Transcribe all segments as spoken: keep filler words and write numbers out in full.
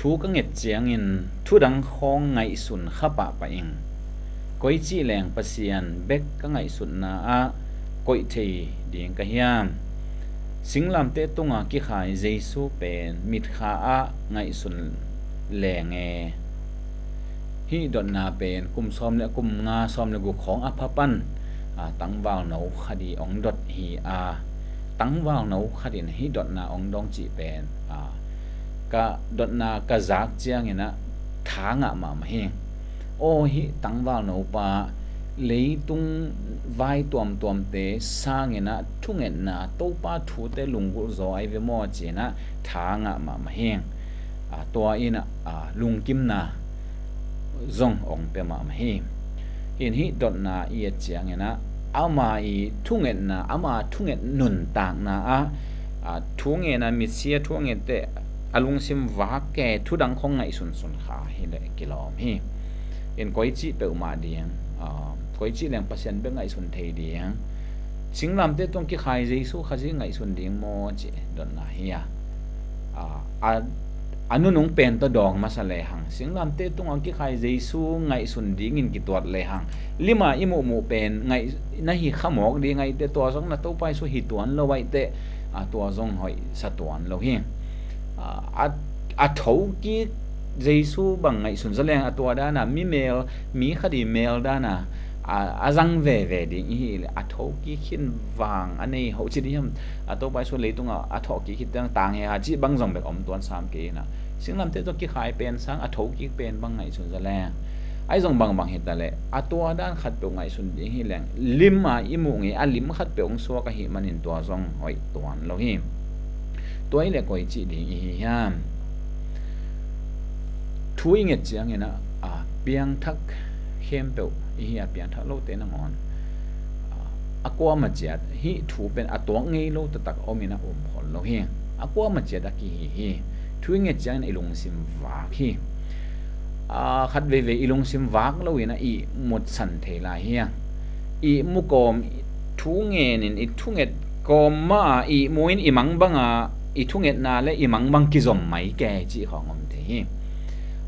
Thu ka nget ciangin thudang khawng ngaihsun kha pahpah ing. Koici leng Pasian bek ka ngaihsutna ah koih thei ding ka hiam? Singlamteh tunga kikhai Jesu pen mitkha ah ngaihsun leng e. Hih dotna pen kum sawm le kum nga, sawm le guk khawng a pha pan, a, tangvalno khat in hong dot hi a, tangvalno khat in hih dotna hong dong cih pen, a, ka dotna ka zak ciangin ah tha ngah mahmah hi. Aw, hih tangvalno pa leitung vai tuamtuamte sangin ah thungetna, Topa thute lunggulh zaw ahi ve maw ci-in ah tha ngah mahmah hi. A, tua in ah, a, lungkimna zong hong pia mahmah hi. Hih dotna i et ciangin ah ama i thungetna, ama thunget nuntakna ah, a, thu ngen a, mitsia thu a ngette a lungsim vak kei, thudang khawng ngaihsunsun kha hi leh kilawm hi. In koici peuhmah ding, a, koici leng Pasian bek ngaihsun thei ding, singlamteh tung kikhai Jesu Khazih ngaihsun ding maw ci dotna hi a. A, a, a nunung pen tawh dawng masa lehang, singlamteh tunga kikhai Jesu ngaihsun dingin kituat lehang, lima i muhmuh pen ngaih, na hi kha mawk ding ahih teh, tua zong na Topa Jesu hi tuan lo ahih teh, a, tua zong hoih sa tuan lo hi. A, a, a thokik Jesu bang ngaihsun zaw leng, a tua dana mi mel, mi khat i mel dana a, a zang veve ding i hih leh, a thokik khin vang a nei hoh ci ding hiam? A Topa Jesu leitungah a thokik khit tang tang hi a, cih bang zong bek om tuan sam kei in ah, singlamteh tawh kikhai pen sang a thokik pen bang ngaihsun zaw leng, ahi zong bangbang hi ta leh, a tua dan khatpeuh ngaihsun ding hi leng, lima i muh ngei a lim khatpeuh hong suak ahih manin tua zong hoih tuan lo hi. Tua hi leh koici ding i hi hiam? Thu i nget ciangin ah, a, piangthak khempeuh i hi a, piangthak lote nangawn, a, a kuama ciat hih thu pen a tuak ngei lo taktak om in ah um khol lo hi. A kuama ciat a kihi hi. Thu i nget ciangin i lungsim vak hi. A, khat veivei i lungsim vak lo in ah ihmut san thei lai hi a. Ihmu kawm, thu ngenin i thunget kawm mah a, ihmu in i mang banga i thungetna le i mang bang kizom mai kei cih khawng om thei hi.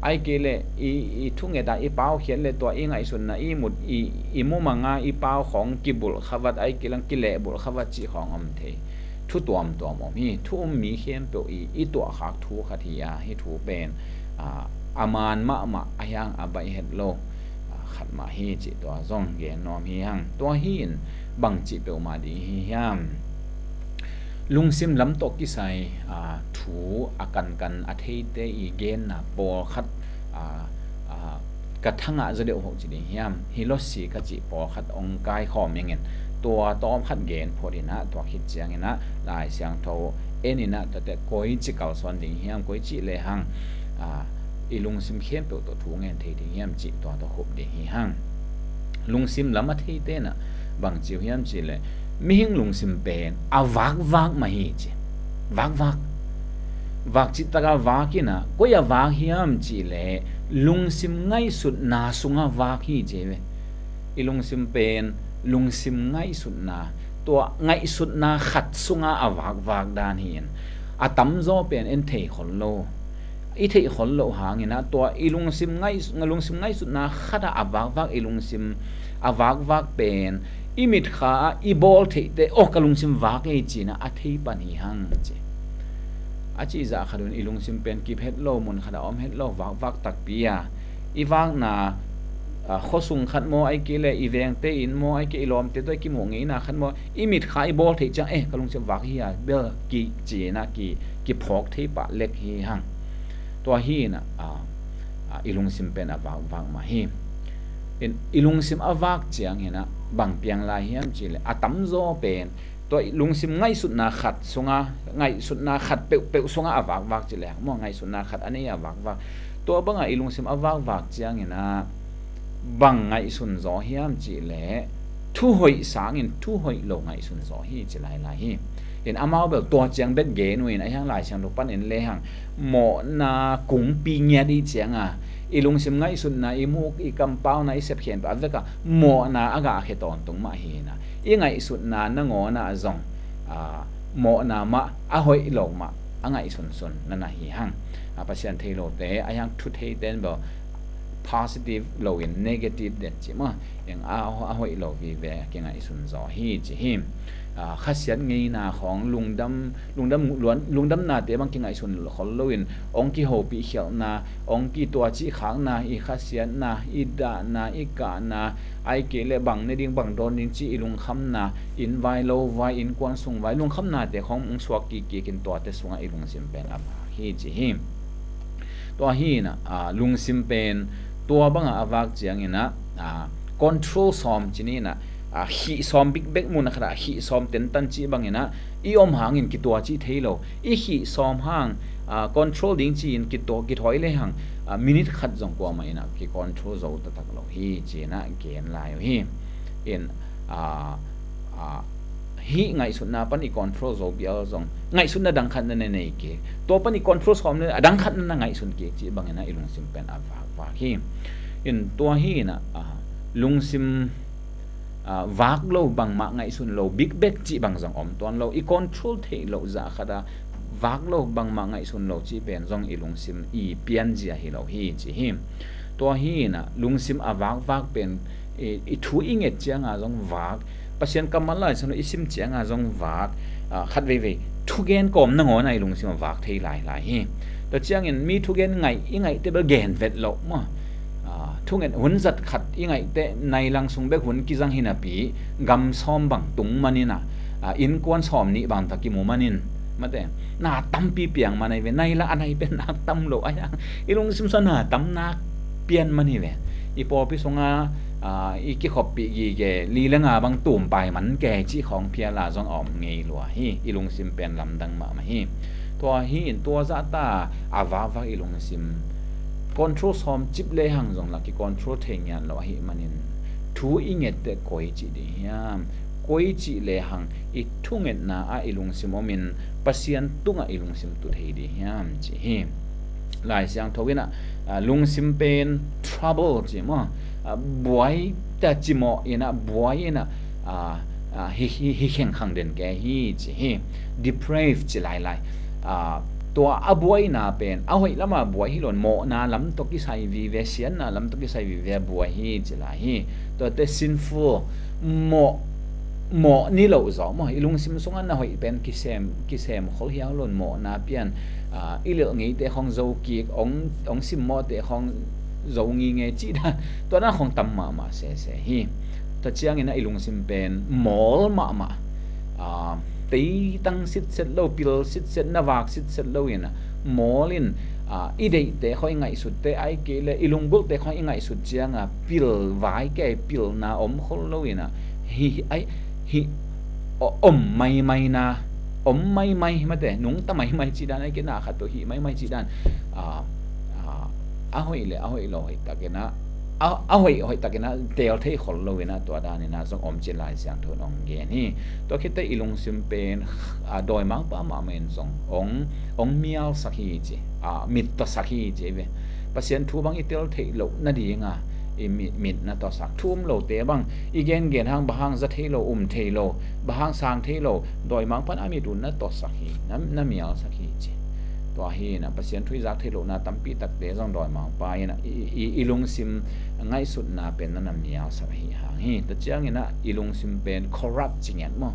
Ahih kei leh i, i thunget a i paukhiat le tua i ngaihsunna, i mut, i, i mumanga i pau khawng kibulh kha vat, ahih kei leh kilehbulh kha vat cih khawng om thei. Thu tuamtuam om hi. Thu um mi khempeuh i, i tuahkhak thu khat hi a, hih thu pen, a, a man mahmah, a hiang a baih het lo, a, khat mah hi cih tua zong gen nuam hi hang. Tua hi in bangci peuhmah ding hi hiam? Lungsim lam tawh kisai, a, thu a kankan a theite i genna pawlkhat, a, a, ka thangah zaw deuh hoh ci ding hiam? Hi lo si ka cih pawlkhat hong kaikhawm ing in, tua tawmkhat gen phot in ah, tua khit ciangin ah Lai Siangtho en in ah, tuate koici kalsuan ding hiam, koici lehang, a, i lungsim khempeuh tawh thu ngen thei ding hiam cih tua tawh khup ding hi hang. Lungsim lam a theite in ah bangci uh hiam cih leh, mihing lungsim pen a vakvak mah hi ci. Vakvak. Vak cih taka vak in ah, koi a vak hiam cih leh, lungsim ngaihsutna sungah vak hi ci ve. I lungsim pen lungsim ngaihsutna, tua ngaihsutna khat sungah a vakvak dan hi in, a tamzaw pen en thei khol lo. I theih khol loh hangin ah, tua i lungsim ngaih-, lungsim ngaihsutna khatah a vakvak, i lungsim a vakvak pen i mitkha ah i bawl theih teh, aw, ka lungsim vak ei ci-in ah a thei pan hi hang ci. A cihzah khat un i lungsim pen kip het lo, mun khatah om het lo, vakvak takpi a, i vakna, a, khuasung khat maw, ahih kei leh i vengte inn maw, ahih kei leh i lawmte tawh i kimuh ngeina khat maw, i mitkha i bawl theih ciang, eh, ka lungsim vak hi a, bel ki ci-in ah ki, kiphawk thei pah lek hi hang. Tua hi in ah, a, a, i lungsim pen a vakvak mah hi. In, i lungsim a vak ciangin ah bang piang lai hiam cih leh, a tamzaw pen tua i lungsim ngaihsutna khat sungah, ngaihsutna khat peuhpeuh sungah a vakvak cih leh, maw, ngaihsutna khat a nei a vakvak. Tua bangah i lungsim a vakvak ciangin ah bang ngaihsun zaw hiam cih leh, thu hoih sangin thu hoih lo ngaihsun zaw hi ci lailai hi. In, amau bel tua ciang bek gen uh in, a hiang Lai Siangtho pan en lehang, mawhna kungpi ngiat i cianga, i lungsim ngaihsutna, i muk, i kampauna, i sepkhiatna a vekah mawhna a gahkhia tawntung mah hi in ah, i ngaihsutna nangawn ah zong, a, mawhna mah, a hoih lo mah, a ngaihsunsun na na hi hang. A, Pasian thei lote a hiang thu theite in bel positive lo in negative den ci maw, eng a, a hoih lo vive a kingaihsun zaw hi ci hi. A, khasiat ngeina khawng lungdam, lungdam luan, lungdamnate bang kingaihsun khol loin ong kihopih khialhna, ong kituacih khakna, i khasiatna, i dahna, i kahna, ai kei le bang ne ding bang dawn ding ci i lungkhamna, inn vai lo vai, innkuan sung vai, lungkhamnate khawng ong suak kikkik in tuate sungah i lungsim pen a vak hi ci hi. Tua hi inah, a, lungsim pen tua bangah a vak cianginah, a, control sawm ci ni inah, a, khih sawm bikbek mun a khatah khih sawm tentan cih banginah i om hangin kituacih thei lo. I khih sawm hang, a, control ding ci-in kitaw, kithawi le hang, a, minute khat zong kuamah inah kicontrol zo taktak lo hi ci inah gen lai uh hi. In, a, a, hih ngaihsutna pan i control zo bial zong ngaihsutna dang khat na ne nei kik, tua pan i control sawm le a dang khat na na ngaihsun kik cih banginah i lungsim pen a vakvak hi. In tua hi inah, a, lungsim, a, vak lo bangmah ngaihsun lo bikbek cih bang zong om tuan lo, i control theih loh zah khatah vak lo bangmah ngaihsun lo cih pen zong i lungsim i pianzia hi lo hi ci hi. Tua hi inah lungsim a vakvak pen i, i thu i nget cianga zong vak, Pasian kammal Lai Siangtho i sim cianga zong vak, a, khat veivei thugen kawm nangawn a i lungsim a vak thei lailai hi. Tua ciangin mi thugen ngaih i ngaihte bel gen vet loh maw. A, thungen hun zat khat i ngaihte nai lang sung bek hun kizang hi napi gam sawm bang tung maninah, a, innkuan sawm nih bang ta kimu manin mate, na tampi piang man ahi ve, nai la a nai pen nak tam lo ahi hang i lungsim sua na tam nak pian man hi ve. I pawlpi sunga, a, i kikhoppih gige li le nga bang tumpai man ke cih khawng phial a zong a om ngei lua hi. I lungsim pen lamdang mahmah hi. Tua hi in tua zahta a vakvak i lungsim control sawm cip le hang zong la kicontrol thei ngiat lo ahi manin thu i ngette koi cih ding hiam? Koi cih le hang i thungetna ah i lungsim omin Pasian tungah i lungsim tu thei ding hiam cih hi. Lai Siangtho inah, a, lungsim pen trouble ci maw, a, buai ta cimawh inah buai inah, a, a, hi, hi, hi khengkhang den ke hi ci hi. Deprave ci lailai. A, tua a buaina pen a hoih lama buai hi loin mawhna lam tawh kisai vive, siatna lam tawh kisai vive a buai hi ci lai hi. Tuate sinful, mawh, mawh ni loh zawh maw, i lungsim sungah na hoih pen kisem, kisem khol hiau loin mawhna pian, a, i lilh ngeite khawng zo kik, ong, ong simmawhte khawng zo nginge cih dan, tua dan khawng tam mahmah sese hi. Tua ciangin a i lungsim pen mawl mahmah, a, teitang sitset lo, pil sitset, na vak sitset lo inah mawl in, a, i deihte khawng i ngaihsutte ai kei le i lunggulhte khawng i ngaihsut cianga pil vai kei, pilna om khol lo inah hi, hi, ai, hi, o-, om maimaina, om maimai mate, nungta maimai cih dan ai kei, na khat peuh hih maimai cih dan, a, a, a hoih le a hoih lo hoih takinah, a, a hoih hoih takinah teel thei khol lo inah tua daninah zong om ci Lai Siangtho in ong gen hi. Tua khitte i lungsim pen, a, dawimangpa mahmah in zong ong, ong mialsak hi ci, a, mittasak hi ci ve. Pasian thu bang i tel theih loh nadinga i mi-, mit na tawsak. Thu um lote bang i gengen hang, bang hang za thei lo, um thei lo, bang hang sang thei lo, dawimangpan a mit un na tawsak hi, na, na mialsak hi ci. Tua hi inah Pasian thu i zak theih lohna tampi takte zong dawimangpa inah i, i, i lungsim ngaihsutna pen na, na mialsak ahi hang hi. Tua cianginah i lungsim pen corrupt ci ngiat maw.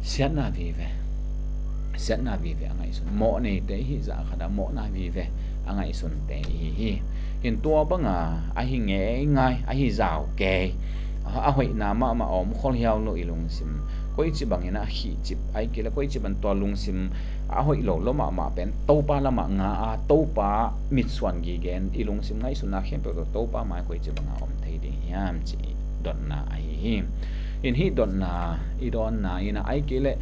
Siatna vive, siatna vive a ngaihsun, mawh neite i hih zah khatah mawhna vive a ngaihsunte i hi hi. Hin tua banga ahi ngeingai, ahi zau kei, a, a hoihna mahmah a om khol hiau lo i lungsim, koici bangin a khihcip ai kei le koici bang tua lungsim a hoih lo lo mahmah pen Topa lamah nga a, Topa mitsuan gige in i lungsim ngaihsutna khempeuh tawh Topa mai koici banga om thei ding hiam cih dotna ahi hi. In hih dotna i dawnna inah ai kei le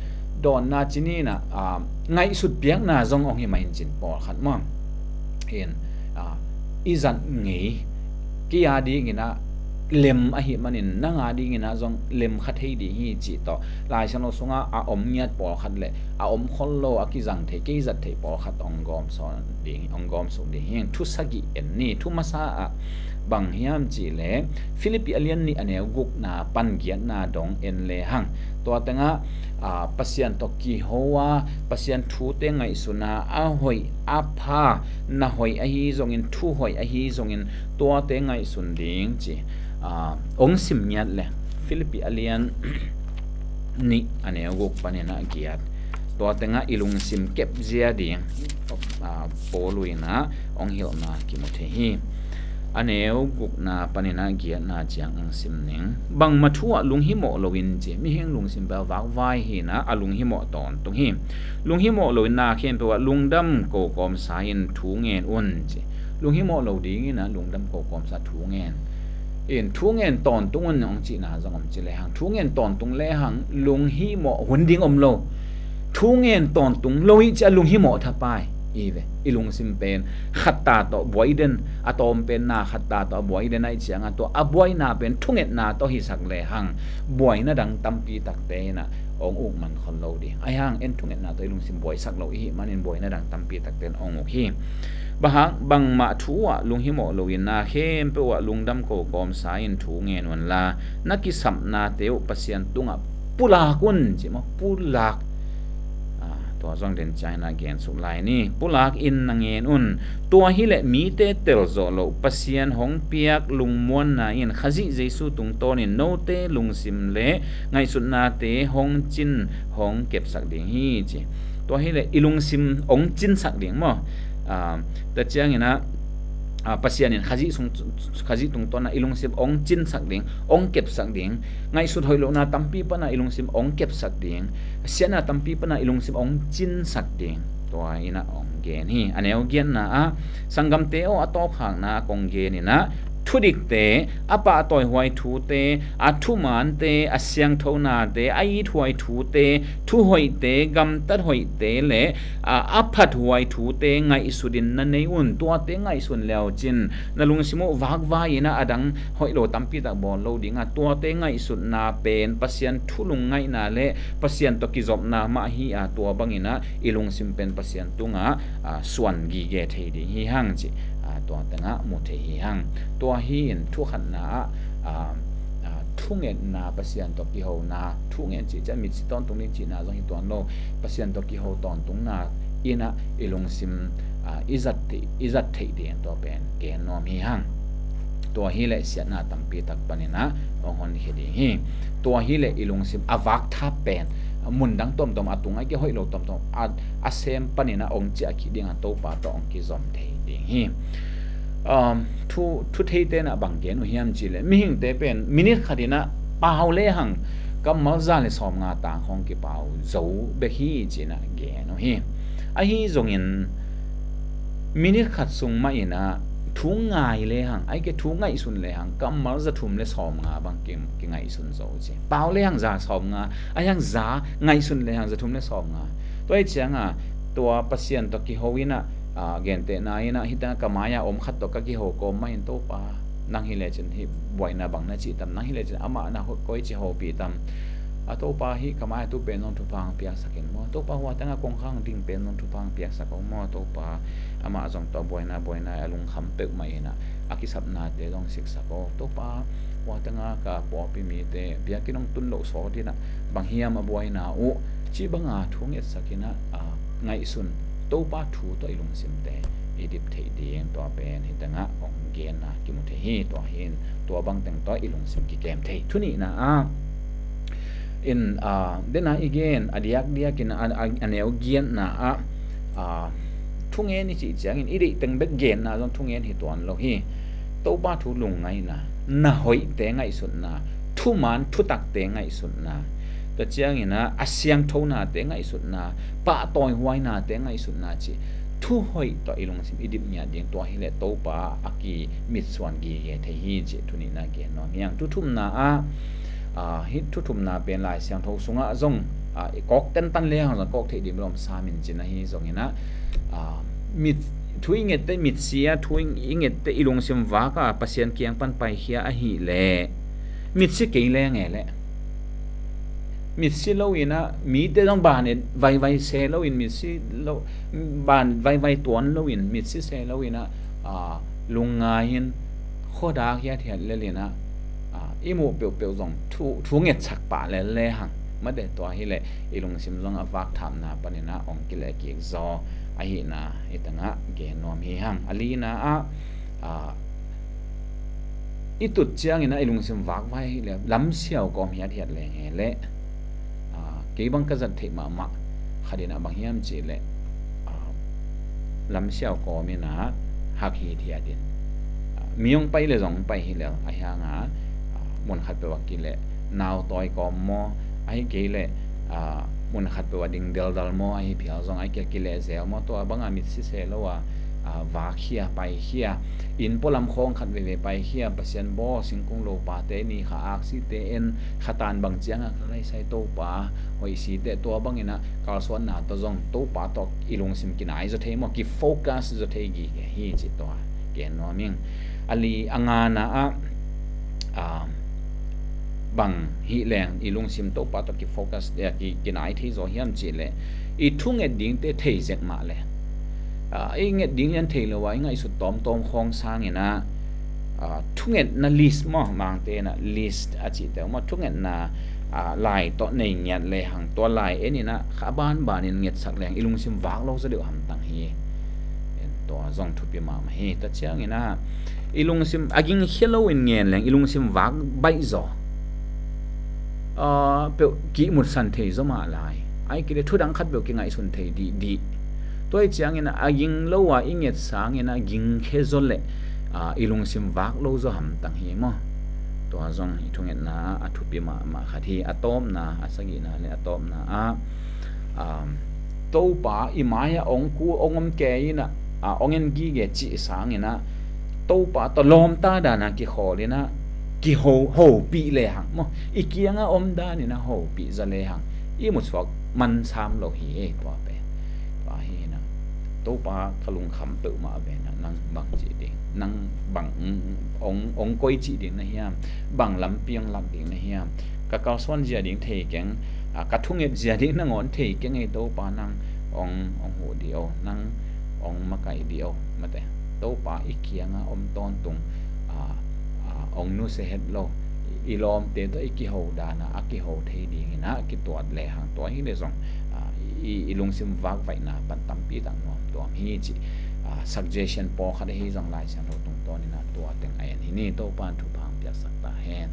dawnna ci ni inah, a, ngaihsut piakna zong ong hi mah in cin pawlkhat maw. In, a, i zat ngei, kei a dinginah lem ahi manin nang a dinginah zong lem kha thei ding hi cih tawh Lai Siangtho sungah a om ngiat pawlkhat le a om khol lo a kizang thei, kei zat thei pawlkhat ong gawm sawn ding, ong gawm suk ding hi. Thu sagih en ni, thu masa ah Bang hiam cihleh Philippi a lian nih a neu gukna pan giatna dong en lehang, tua tengah, aa, Pasian tawh kiho a, Pasian thute ngaihsun a, a hoih a pha, na hoih ahi zongin, thu hoih ahi zongin, tuate ngaihsun ding ci, aa, hong sim ngiat le. Philippi a lian nih a neu guk panin a giat, tua tengah i lungsim kepzia ding, aa, Paul in a hong hilhna kimu thei hi. A neu gukna panin a giatna ciang hong sim ning. Bangmah thu ah lunghimawh loin ci, mihing lungsim bel vakvai hi in a, a lunghimawh tawntung hi. Lunghimawh loin na khempeuh ah lungdam kokawmsa in thu ngen un ci. Lunghimawh lo dingin a lungdam kokawmsa thu ngen in, thu ngen tawntung un hong cihna zong om ci lehang, thu ngen tawntung lehang lunghimawh hun ding om lo. Thu ngen tawntung lo hi ci a lunghimawh thapai i ve. I lungsim pen khatta tawh buai den, a tawm pen na khatta tawh a buai den ahih ciangah, tua a buaina pen thungetna tawh hisak lehang buaina dang tampi takte in a hong uk man khol lo ding. Ahi hang en thungetna tawh i lungsim buaisak lo i hih manin buaina dang tampi takte in hong uk hi. Bang hang, bangmah thu uh ah lunghimawh loin na khempeuh uh ah lungdam kokawmsa in thu ngen unla, na kisapnate uh Pasian tungah pulak un ci maw, pulak. Ah, tua zong den ciangin a gensuk lai ni. Pulak in na ngen un. Tua hileh mite telzawh loh Pasian hong piak lungmuanna in Khazih Jesu tungtawnin note lungsim le ngaihsutnate hong cin hong kepsak ding hi ci. Tua hileh i lungsim hong cinsak ding maw? Ah, tua ciangin a, ah, Pasian in Khazih sung, Khazih tungtawn a i lungsim hong cinsak ding, hong kepsak ding. Ngaihsut hoih lohna tampi pan a i lungsim hong kepsak ding, siatna tampi pan a i lungsim hong cinsak ding. Tua in a hong gen hi. A neu giatna ah, sanggamte aw, a tawpkhakna ah kong gen in a, thudikte, a pahtawihuai thute, a thumante, a siangthonate, a ithuai thute, thuhoihte, gamtat hoihte le, a, a phathuai thute ngaihsut in na nei un. Tuate ngaihsun le uh cin na lungsim uh vakvai in a, a dang hoih lo tampi tak bawl lo ding a, tuate ngaihsutna pen Pasian thu lungngaihna le Pasian tawh kizopna mah hi a, tua bangin a i lungsim pen Pasian tungah, ah, suan gige thei ding hi hang ci, ah, tua tengah mu thei hi hang. Tua hi in thu khatna ah, ah, ah, thungetna, Pasian tawh kihona, thungen cih ciah mitsi tawntung ding cihna zong hi tuan lo. Pasian tawh kiho tawntungna in a i lungsim, ah, i zat theih, i zat theih ding tua pen gen nuam hi hang. Tua hileh siatna tampi tak panin a hong honkhia ding hi. Tua hileh i lungsim a vakthap pen mundang tuamtuam, a tung a kihoih lo tuamtuam a, a sem panin a hong ciah khit ding a, Topa tawh hong kizom thei ding hi. Um, thu, thu theite in a bang gen uh hiam cihleh, mihingte pen minit khat in a pau lehang kammal za le sawmnga tang hong kipau zo bek hi ci in a gen uh hi. Ahi zongin minit khat sung mah in a thu ngai lehang, ahih kei leh thu ngaihsun lehang kammal za thum le sawmnga bang ki, kingaihsun zo ci. Pau lehang za sawmnga, ahi hang za ngaihsun lehang za thum le sawmnga. Tua hi ciang a, tua Pasian tawh kiho in a, ah, gentehna in a, hih tengah ka mai-ah om khat tawh ka kiho kawm mah in, Topa, nang hi lecin hih buaina bang na cih tam, nang hi lecin amah na ho-, koici hopih tam. A Topa, hih ka mai-ah tu pen zong thupha hong piaksak in maw. Topa, hua tengah kongkhak ding pen zong thupha hong piaksak aw maw. Topa, amah zong tua buaina, buaina a lungkham peuhmah in a, a kisapnate zong siksak aw. Topa, hua tengah ka pawlpi mite biakinn hong tun loh sawt in a, bang hiam a buaina uh cih banga thu ngetsak in a, a, ngaihsun, Topa thu tawh i lungsimte i dip theih ding, tua pen hih tengah hong genna kimu thei hi. Tua hi in, tua bang teng tawh i lungsim kikem thei. Thu nihna ah in, a, dena i gen a diakdiak in a, a, a neu giatna ah, a, thungen i cih ciangin i deih teng bek genna zong thungen hi tuan lo hi. Topa thu lungngaihna, na hoihte ngaihsutna, thuman thutakte ngaihsutna, tua ciangin a, a siangthonate ngaihsutna, pahtawihuainate ngaihsutna cih thu hoih tawh i lungsim i dip ngiat ding, tua hileh Topa a kimitsuan gige thei hi cih thu nihna gen nuam hi hang. Thu thumna ah, ah, hih thu thumna pen Lai Siangtho sungah zong, ah, i kawk tentan lehang zong kawk theih ding bel om sam in cin ahi zongin a, ah, mit, thu i ngette mitsi a, thu i ngette i lungsim vak a Pasian kiang pan paikhia ahih leh mitsi kei leng e leh, mitsi lo in a, mite zong ban et vaivai se lo in, mitsi lo, ban vaivai tuan lo in, mitsi se lo in a, a, lungngai in, khuadak hiathiat lel in ah, a, i muh peuhpeuh zong thu, thu ngetsak pah lel le hang. Mate, tua hileh i lungsim zong a vakthapna panin ah hong kileh kik zaw ahihna i tangah gen nuam hi hang. A lina ah, a, i tut ciangin ah i lungsim vakvai hileh lamsiau kawm hiathiat leng hi leh, a, kei bang ka zat theih mahmah khat in ah bang hiam cihleh, a, lamsiau kawm in ah hak hithiat in, a, mi hong pai le zong hong pai hi lel, ahi hanga, a, mun khat peuh a kileh nau tawi kawm maw, ahi kei leh, a, mun khat peuh a ding deldal maw, ahi phial zong ahi kei kileh zel maw, tua banga mit sise lo a, a, vakkhia, paikhia, inn pualam khawng khat veivei paikhia, Pasian bawl, singkung lopate ni kha, aksite en, khatan bang cianga ka laisai Topa hoih site, tua bangin ah kalsuanna tawh zong Topa tawh i lungsim kinai zaw thei maw, kifocus zaw thei gige hi cih tua gen nuam ing. A li, a ngana ah, a, bang hileng i lungsim Topa tawh kifocus, eh, ki, kinai thei zaw hiam cihleh i thunget dingte thei zek mah le, a, i nget ding lian thei lo a i ngaihsut tawmtawm khawng sangin ah, a, thungetna list maw, Mangte in ah list a cihte maw, thungetna, a, lai tawh nei ngiat le hang, tua lai en in ah kha banbanin ngetsak leng i lungsim vak lo zaw deuh hamtang hi. En, tua zong thupi mahmah hi. Tua ciangin ah i lungsim a gingkhia loin ngen leng i lungsim vak baih zaw, a, peuh kihmutsan thei zaw mah lai. Ahi kei leh thudang khat peuh kingaihsun thei dihdih. Tua hi ciangin ah a ging lo a i nget sangin ah gingkhia zaw leh, a, i lungsim vak lo zaw hamtang hi maw. Tua zong i thungetna ah a thupi mahmah khat hi. A tawpna, a sagihna le a tawpna ah, um, Topa i mai-ah hong ku, hong om kei in ah, a, hong en gige cih sangin ah Topa tawh lawmta dana kikhawl in ah kiho, hopih le hang maw, i kianga om danin ah hopih zaw le hang i musuak mansam lo hi ei, tua pen. Tua hi in ah, Topa, ka lungkham peuhmah ve in ah nang bang cih ding, nang bang, mm, hong, hong koi cih ding na hiam, bang lampi hong lak ding na hiam, ka kalsuan zia ding thei keng, a, ka thunget zia ding nangawn thei keng ei Topa, nang hong, hong huh dih o, nang hong makaih dih o. Mate, Topa i kianga om tawntung, a, a, hong nusia het lo, i lawmte tawh i kiho dana a kiho thei dingin ah kituat le hang, tua hileh zong, a, i, i lungsim vakvaihna pan tampi tak nuam tuam hi cih, a, suggestion pawlkhat ahi zong Lai Siangtho tungtawnin ah tua teng a en hi ni. Topa in thupha hong piaksak ta hen.